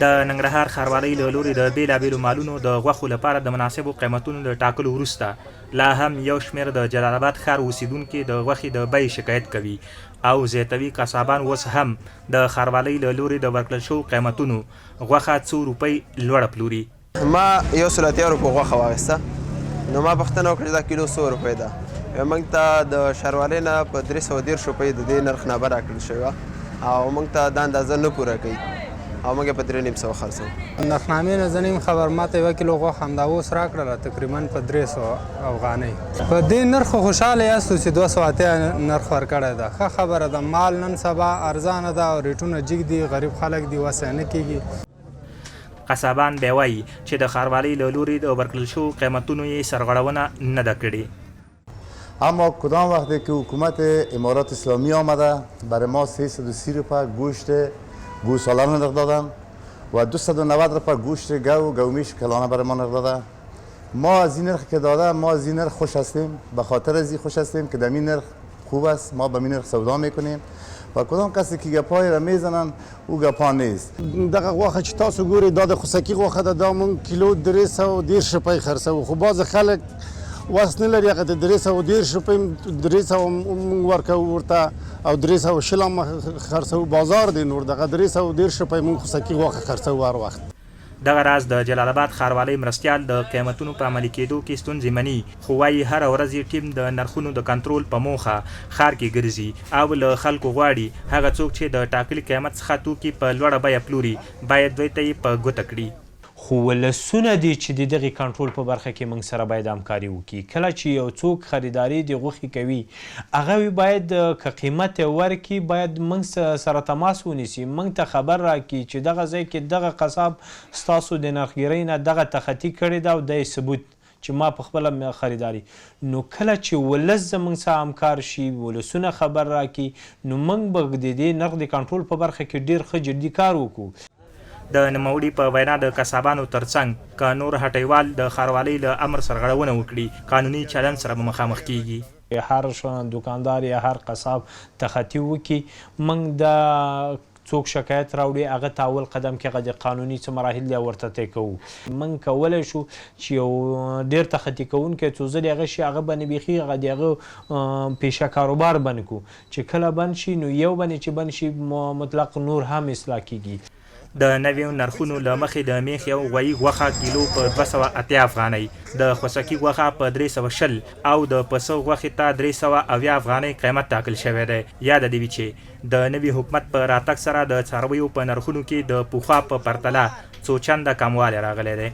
د ننګرهار ښاروالۍ له لوري د بېلابېلو مالونو د غوښو لپاره د مناسبو قیمتونو له ټاکلو وروسته لا هم یو شمېر د جلال اباد ښار اوسېدونکي د غوښې د بیې شکایت کوي او زیاتوي قصابان اوس هم د ښاروالۍ له لوري د ورکړل شوو قیمتونو غوښه څو روپۍ لوړه پلوري. ما یو سل اتیا روپو غوښه واخیسته، نو ما پوښتنه وکړه چې دا کیلو څو روپۍ ده؟ موږ ته د ښاروالۍ نه په 330 روپۍ د دې نرخ نامه راکړل شوې وه او موږ ته دا اندازه نه پوره کوي او موږ یې په 350 خرڅوو. نرخنامې نه زه نه یم خبر، ما ته یوه کیلو غوښه همدا اوس راکړله تقریبا په 300 افغانۍ. په دې نرخ خو خوشحاله یاستو چې 280 نرخ ورکړی ده، ښه خبره ده، مال نن سبا ارزانه ده او ریټونه جګ دي، غریب خلک دي وسه یې نه کیږي. قصابان بیا وايي چې د ښاروالۍ له لوري د ورکړل شوو قیمتونو یې سرغړونه نه ده کړې. اما کدام وقتی که حکومت امارات اسلامی آمده برای ما 330 روپه گوشت گوساله نرخ دادن و 290 روپه گوشت گو گومیش کلانه برای ما نرخ داده. ما از این نرخ که داده ما از این نرخ خوش هستیم، به خاطر از این خوش هستیم که در این نرخ خوب است، ما به این نرخ سودا میکنیم و کدام کسی که گپای را میزنن او گپا نیست. دغه غوښه چې تاسو ګورئ دا د خوسکي غوښه ده، دا مونږ کیلو 330 روپۍ خرڅوو، خو بعضې خلک وس نه لري هغه د 330 روپۍ 300 مونږ ورکوو ورته او 320 هم خرڅوو. بازار دی نور دغه 330 روپۍ مونږ خوسکي غوښه خرڅوو هر وخت. دغه راز د جلال اباد ښاروالۍ مرستیال د قیمتونو په عملي کېدو کې ستونزې مني، خو وايي هره ورځ یې ټیم د نرخونو د کنترول په موخه ښار کې ګرځي او له خلکو غواړي هغه څوک چې د ټاکلي قیمت څخه توکي په لوړه بیه پلوري باید دوی ته یې په ګوته کړي. خو ولسونه دي چې د دغې کنټرول په برخه کې موږ سره باید همکاري وکړي، کله چې یو څوک خریداري د غوښې کوي هغه وي باید که قیمت یې ورکړي باید موږ سره تماس ونیسي، موږ ته خبر راکړي چې دغه ځای کې دغه قصاب ستاسو د نرخګیرۍ نه دغه تخطي کړې ده او دا یې ثبوت چې ما په خپله خریداري، نو کله چې ولس زموږ سره همکار شي، ولسونه خبر راکړي نو موږ به د دې نرخ د کنټرول په برخه کې ډېر ښه جدي کار وکړو. د نوموړي په وینا د قصابانو ترڅنګ که نور هټۍوال د ښاروالۍ له امر سرغړونه وکړي، قانوني چلند سره به مخامخ کېږي. هر دوکاندار یا هر قصاب تخطي وکړي، موږ د څوک شکایت راوړي هغه ته اول قدم کې هغه د قانوني څه مراحل دي ورته طی کوو. موږ کولی شو چې یو ډېر تخطي کوونکی څو ځلې هغه شي هغه باندې بیخي هغه د هغه پیشه کاروبار بند کړو چې کله بند شي نو یو باندې چې بند شي مطلق نور هم اصلاح کیږي. د نویو نرخونو له مخې د مېښې او غویي غوښه کیلو په 280 افغانۍ، د خوسکي غوښه په 320 او د پسه غوښې ته 370 افغانۍ قیمت ټاکل شوی دی. یاده دې وي چې د نوي حکومت په راتګ سره د څارویو په نرخونو کې د پخوا په پرتله څو چنده کموالی راغلی دی.